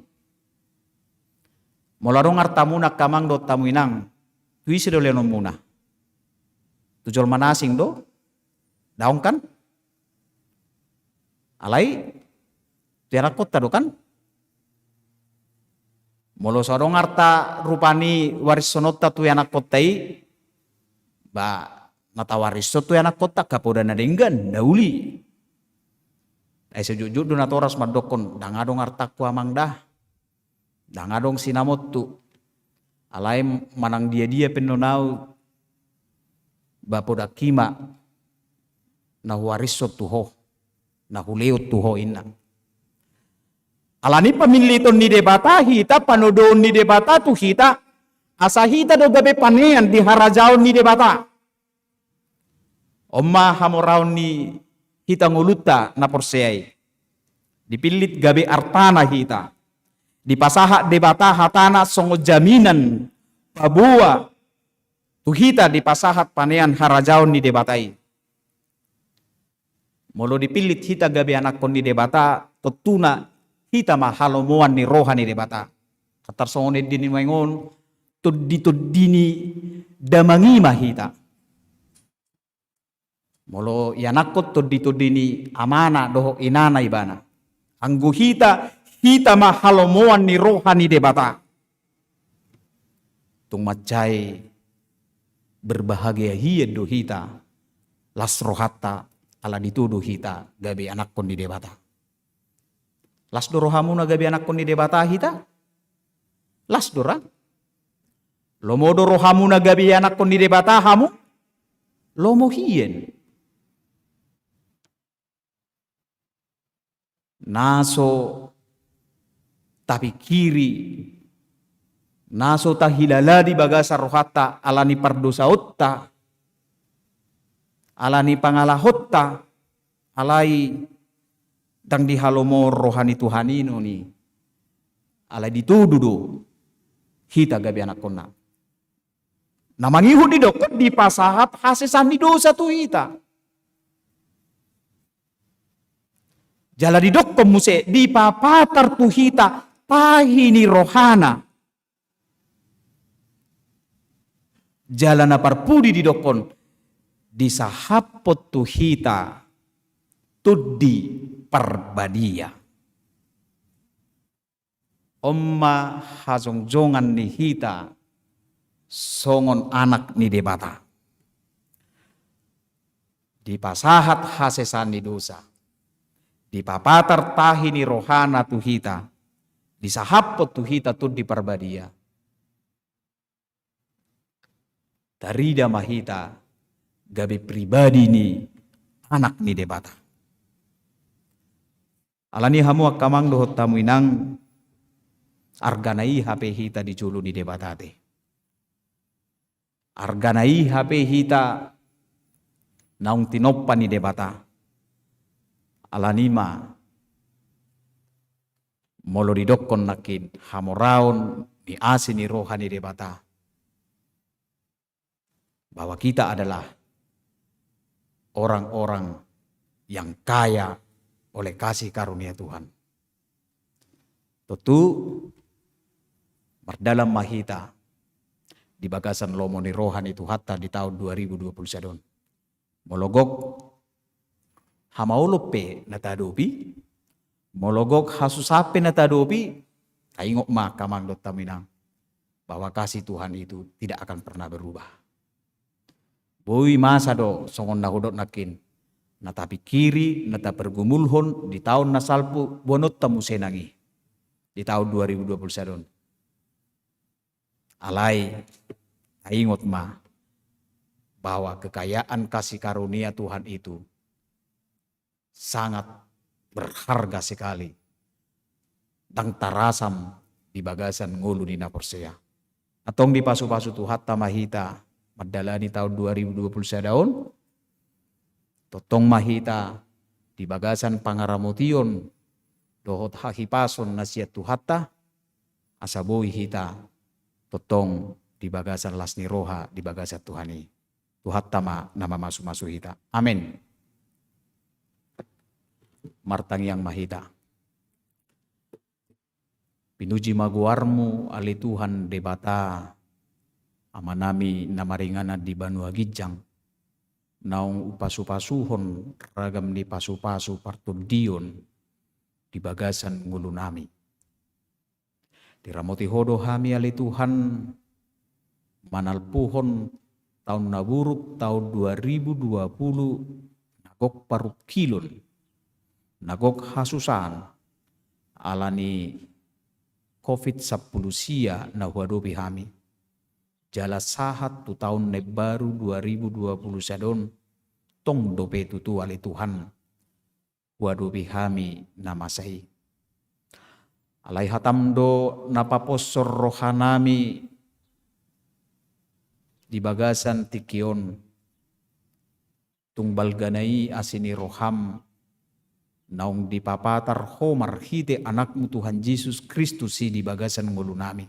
molo adong artamuna angka amang dohot hamu inang, tu ise do lehononmuna? Tu jolma na asing do? Daong kan? Alai tu ianakkonta do kan? Molo so adong arta rupani warishononta tu ianakkonta i, ba na tawarishon tu ianakkonta angka poda na denggan, na uli. Ai so jotjot do natoras mandokkon, ndang adong artangku amang da. Ndang adong sinamontu. Alai manang diadia pe annon au, ba podangki ma na huwarishon tu ho, na hulehon tu ho, inna. Alani pamilliton ni Debata hita, panodoon ni Debata tu hita, asa hita do gabe panean di harajaon ni Debata. On ma hamoraon ni hita ngolunta na porsea i. Dipillit gabe artana hita. Dipasahat Debata hatana songon jaminan paboa tu hita dipasahat panean harajaon ni Debata i. Molo dipillit hita gabe anakkon ni Debata, tontuna hita ma halomoan ni roha ni Debata. Tarsongon ende ni nuaeng on, tondi-tondi ni damang i ma hita. Molo ianakkon, tondi-tondi ni amana dohot inana ibana. Anggo hita, hita ma halomoan ni roha ni Debata. Tung mansai berbahagia hian do hita, las rohanta ala ditodo hita gabe anakkon ni Debata. Las do rohamuna gabe anakkon ni Debata hita? Las do ra. Lomo do rohamuna gabe anakkon ni Debata hamu? Lomo hian. Na so tapingkiri, na so tahilala di bagasan rohanta ala ni pardosaonta, ala ni pangalahonta, alai ndang dihalomohon roha ni Tuhan i non i. Alai ditodo do hita gabe anakkonna. Na mangihut didokkon dipasahat hasesaan ni dosa tu hita. Jala didokkon muse dipapatar tu hita tahi ni rohana. Jala na parpudi didokkon, disahaphon tu hita Tondi Parbadia. On ma hajongjongan ni hita songon anak ni Debata. Dipasahat hasesaan ni dosa, dipapatar tahi ni rohana tu hita, disahaphon tu hita Tondi Parbadia. Tarida ma hita gabe pribadi ni anak ni Debata. Alani i hamu angka amang dohot hamu inang, argana i hape hita di jolo ni Debata te. Argana i hape hita naung tinompa ni Debata. Alani i ma molo didokkon nangkin hamoraon ni asi ni roha ni Debata, bahwa kita adalah orang-orang yang kaya oleh kasih karunia Tuhan. Tontu mardalan ma hita di bagasan lomo ni roha ni Tuhanta di taon dua ribu dua puluh sada on. Molo gok hamaolon pe na taadopi, molo gok hasusaan pe na taadopi, taingot ma angka amang dohot hamu inang, bahwa kasih Tuhan itu tidak akan pernah berubah. Boi masa do songon na hudok nangkin, na tapingkiri, na tapargumulhon di taon na salpu boanonta muse nang i, di taon dua ribu dua puluh sada on. Alai taingot ma bahwa kekayaan kasih karunia Tuhan itu sangat berharga sekali, ndang tarasam di bagasan ngolu ni na porsea. Antong dipasupasu Tuhanta ma hita mandalani taon dua ribu dua puluh sada on. Tongtong ma hita di bagasan pangaramotion dohot hahipason na sian Tuhanta, asa boi hita tongtong di bagasan las ni roha di bagasan Tuhan i. Tuhanta ma na mamasumasu hita. Amen. Martangiang ma hita. Pinuji ma goarmu, ale Tuhan Debata, Amanami na maringanan di banua ginjang, naung hupasupasuhon ragam ni pasupasu partondion di bagasan ngolunami. Diramoti Ho do hami, ale Tuhan, manalpuhon taon na buruk, taon dua ribu dua puluh, na gok parungkilon, na gok hasusaan, ala ni covid sampulu sia na huadopi hami. Jala sahat tu taon na imbaru dua ribu dua puluh sada on, tong dope tutu, ale Tuhan, huadopi hami na masa i. Alai hatam do na paposhor rohanami di bagasan tingki on, tung balgana i asi ni roham, naung dipapatar Ho marhite Anakmu Tuhan Jesus Kristus i di bagasan ngolunami.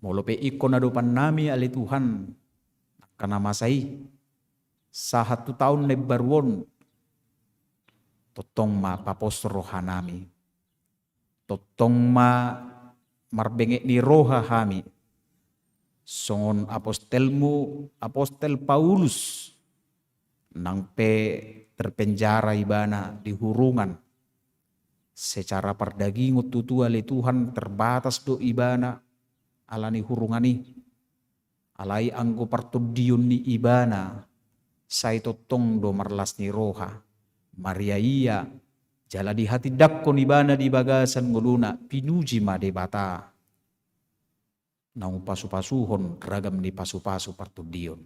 Molo pe ingkon adopannami, ale Tuhan, angka na masa i, sahat tu taon na imbaru on, tongtong ma paposhor rohanami. Tongtong ma marbenget ni roha hami, songon apostelmu, apostel Paulus, nang pe terpenjara ibana di hurungan. Secara pardagingon tutu, ale Tuhan, terbatas do ibana ala ni hurungan i. Alai anggo partondion ni ibana, sai tongtong do marlas ni roha, mariaia, jala dihatindangkon ibana di bagasan ngoluna. Pinuji ma Debata, naung pasupasuhon ragam ni pasupasu partondion.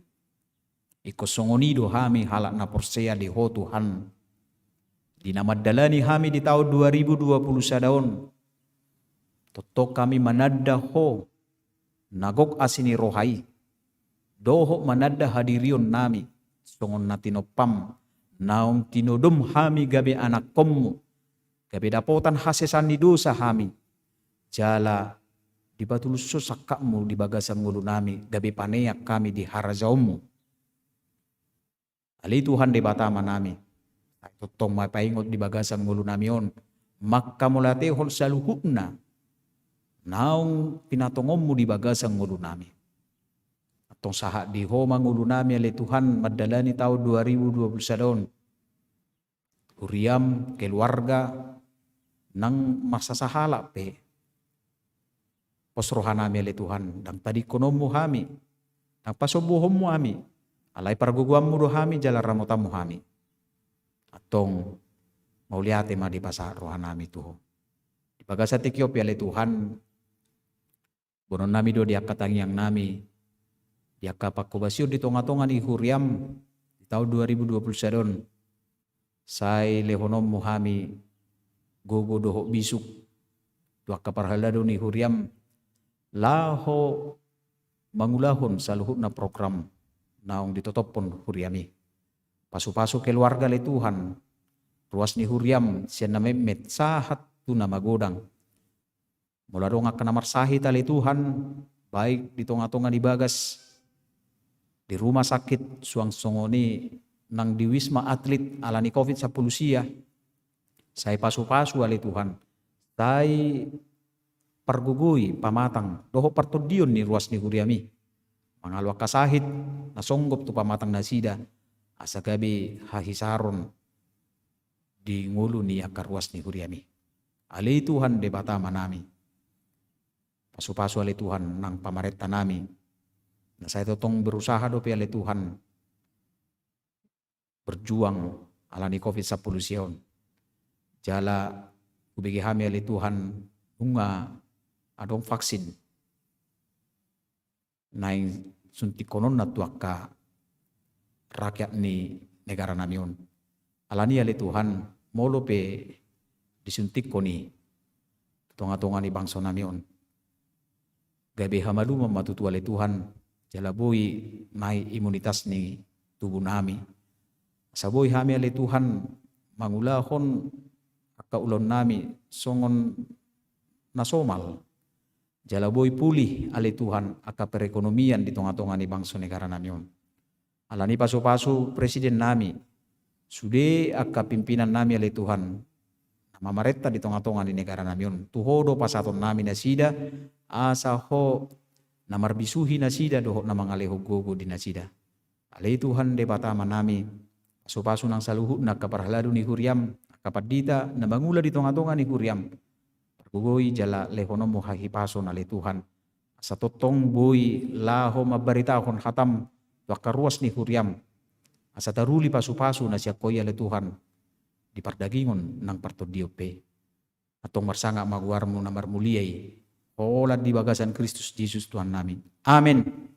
Ingkon songon i do hami halak na porsea di Ho, Tuhan. Di na mandalani hami di taon dua ribu dua puluh sada on, tongtong hami mananda Ho, na gok asi ni roha i, dohot mananda hadirionnami, songon na tinompam, naung tinodom hami gabe anakkonmu, gabe dapotan hasesaan ni dosa hami, jala dipatulus Ho sangkapmu di bagasan ngolunami, gabe paneang hami di harajaonmu. Ale Tuhan Debata Amanami, tongtong ma paingot di bagasan ngolunami on, mangkamauliatehon saluhutna naung pinatongonmu di bagasan ngolunami. Tong sahat di Ho ma ngolunami ale Tuhan mandalani taon dua ribu dua puluh sada on. Huriam, keluarga, nang marsasahalak pe. Pos rohanami ale Tuhan, ndang tadingkononmu hami, ndang pasombuhonmu hami, alai pargogoanmu do hami jala ramotanmu hami. Antong mauliate ma dipasahat rohanami tu Ho. Di bagasan tingki on pe ale Tuhan, boanonnami do di angka tangiangnami, di angka pangkobasion di tongatonga ni huriam di taon dua ribu dua puluh sada on. Sai lehononmu hami gogo dohot bisuk tu angka parhalado ni huriam laho mangulahon saluhutna program naung ditotophon huriami. Pasupasu keluarga ale Tuhan, ruas ni huriam sian na metmet sahat tu na magodang. Molo adong angka na marsahit ale Tuhan, baik di tongatonga ni bagas, di rumah sakit, suang songon i nang di Wisma Atlet alani covid sampulu sia, sai pasupasu ale Tuhan, sai pargogoi pamatang dohot partondion ni ruas ni huriami. Mangalo angka sahit na songgop tu pamatang nasida, asa gabe hahisaron di ngolu ni angka ruas ni huriami. Ale Tuhan Debata Amanami, pasupasu ale Tuhan nang pamarentanami, na sai tongtong berusaha dope ale Tuhan berjuang alani covid sampulu sia on. Jala hubege hami ale Tuhan nunga adong vaksin naeng suntikkononna tu angka rakyat ni negaranami on. Alani ale Tuhan, molo pe disuntikkon i tu tongatonga ni bangsonami on, gabe hamalumon ma tutu ale Tuhan, jala boi naek imunitas ni tubunami. Asa boi hami ale Tuhan mangulahon angka ulaonnami songon na somal. Jala boi pulih ale Tuhan angka perekonomian di tongatonga ni bangso negaranami on. Alani pasupasu presidennami, sude angka pimpinannami ale Tuhan, na mamarenta di tongatonga ni negaranami on, tu Ho do pasahatonnami nasida, asa Ho na marbisuhi nasida dohot na mangalehon gogo di nasida. Ale Tuhan Debata Amanami, pasupasu nang saluhutna angka parhalado ni huriam, angka pandita na mangula di tongatonga ni huriam. Pargogoi jala lehononmu hahipason ale Tuhan, asa tongtong boi laho mambaritahon hatam tu angka ruas ni huriam, asa taruli pasupasu na sian Ho i ale Tuhan, di pardagingon nang partondion pe. Antong marsangap ma goarmu na marmulia i, holan di bagasan Kristus Jesus Tuhannami. Amen.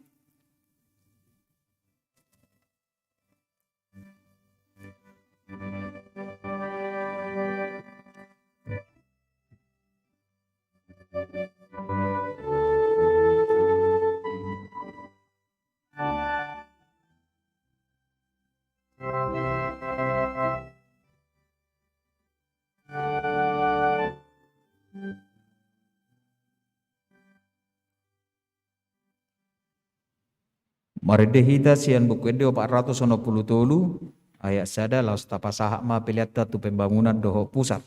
Marende hita sian Buku Ende opat ratus onom pulu tolu, ayat sada, laos tapasahat ma peleanta tu Pembangunan dohot Pusat.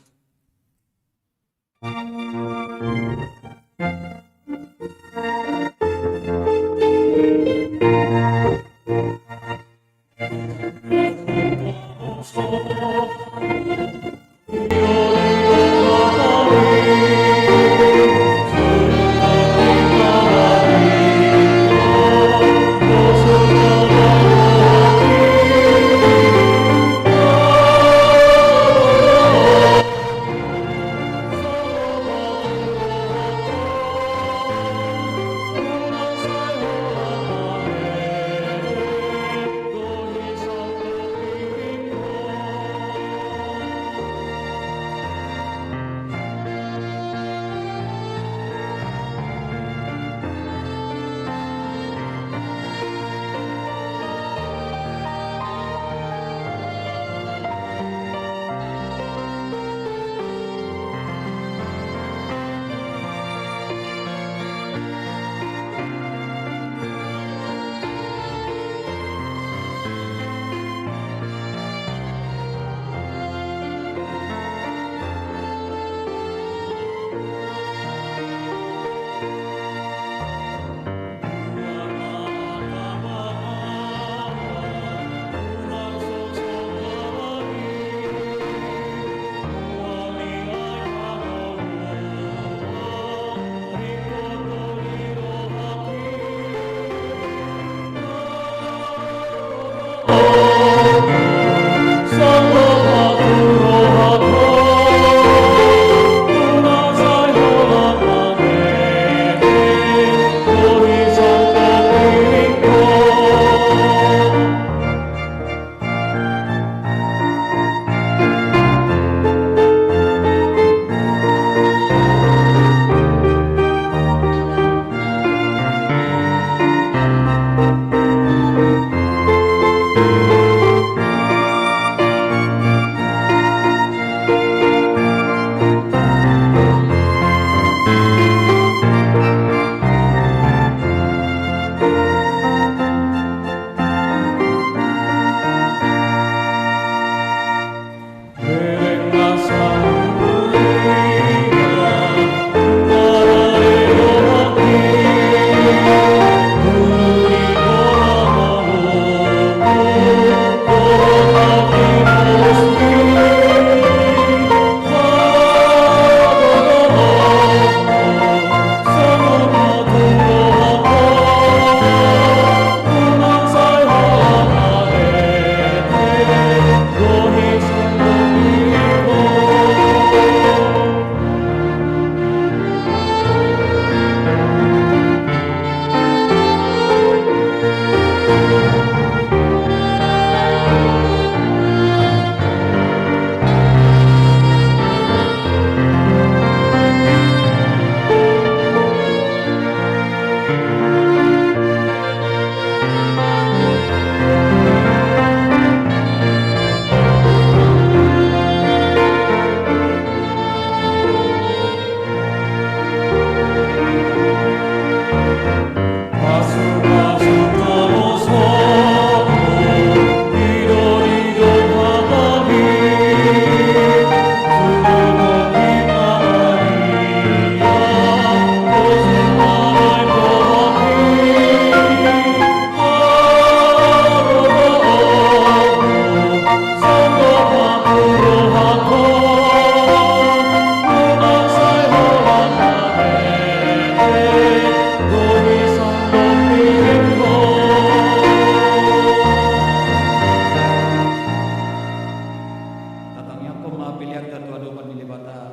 Pilihan tu adopan ni Debata.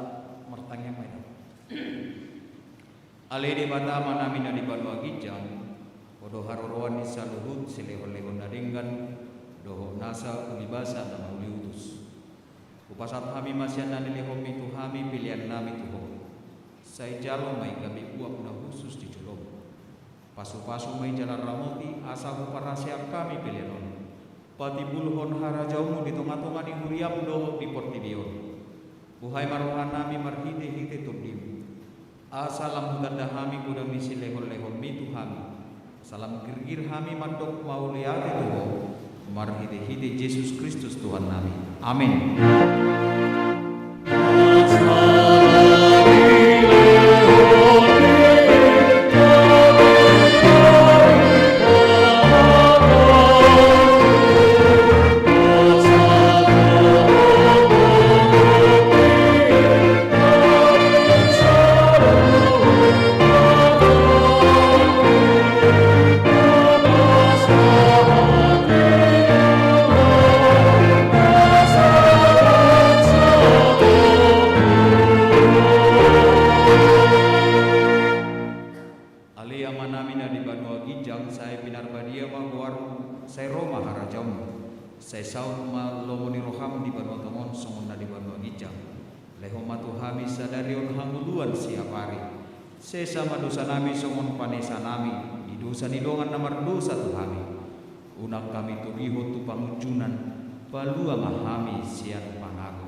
Martangiang ma hita. Ale Debata Amanami na di banua ginjang, Ho do haroroan ni saluhut silehonlehon na denggan dohot nasa ulibasa na mauliutus. Hupasahat hami ma sian na nilehonMi tu hami peleannami tu Ho. Sai jalo ma i gabe uap na hushus di joloM. Pasupasu ma i jala ramoti asa huparhaseang hami pelean on patimbulhon harajaonMu di tongatonga ni huriaM dohot di portibi on. Buhai ma rohanami marhitehite TondiM, asa lam hutanda hami godang ni silehonlehonMi tu hami, asa lam girgir hami mandok mauliate tu Ho, marhitehite Jesus Kristus Tuhannami. Amen. Ale Amanami na di banua ginjang, sai pinarbadia ma goarMu, sai ro ma harajaonMu, sai saut ma lomo ni rohaM di banua tonga on songon na di banua ginjang. Lehon ma tu hami sadari on hangoluan siapari. Sesa ma dosanami songon panesanami di dosa ni dongan na mardosa tu hami. Unang hami togihon tu pangunjunan, palua ma hami sian pangago.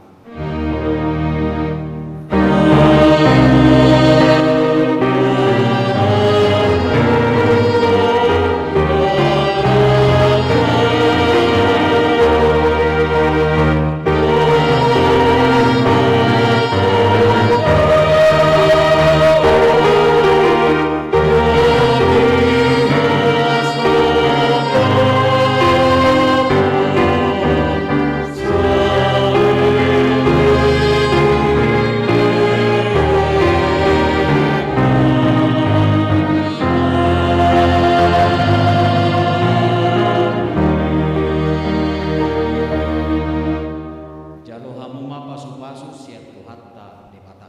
Jalo hamu ma pasupasu sian Tuhanta Debata.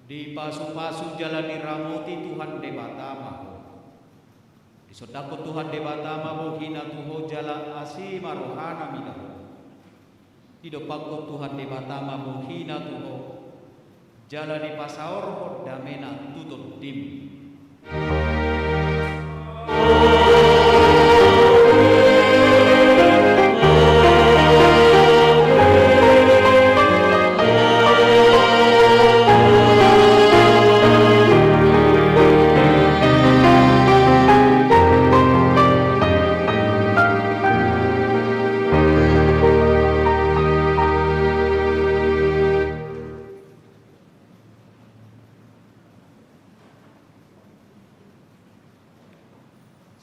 Dipasupasu jala diramoti Tuhan Debata ma ho. Disondangkon Tuhan Debata ma bohina tu ho jala asi ma rohana mida ho. Didompakkon Tuhan Debata ma bohina tu ho jala dipasaorhon damena tu tondim.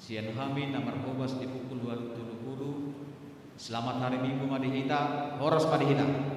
Sian hami na marhobas di pukul ualu tolu pulu, selamat hari Minggu ma di hita, horas ma di hita.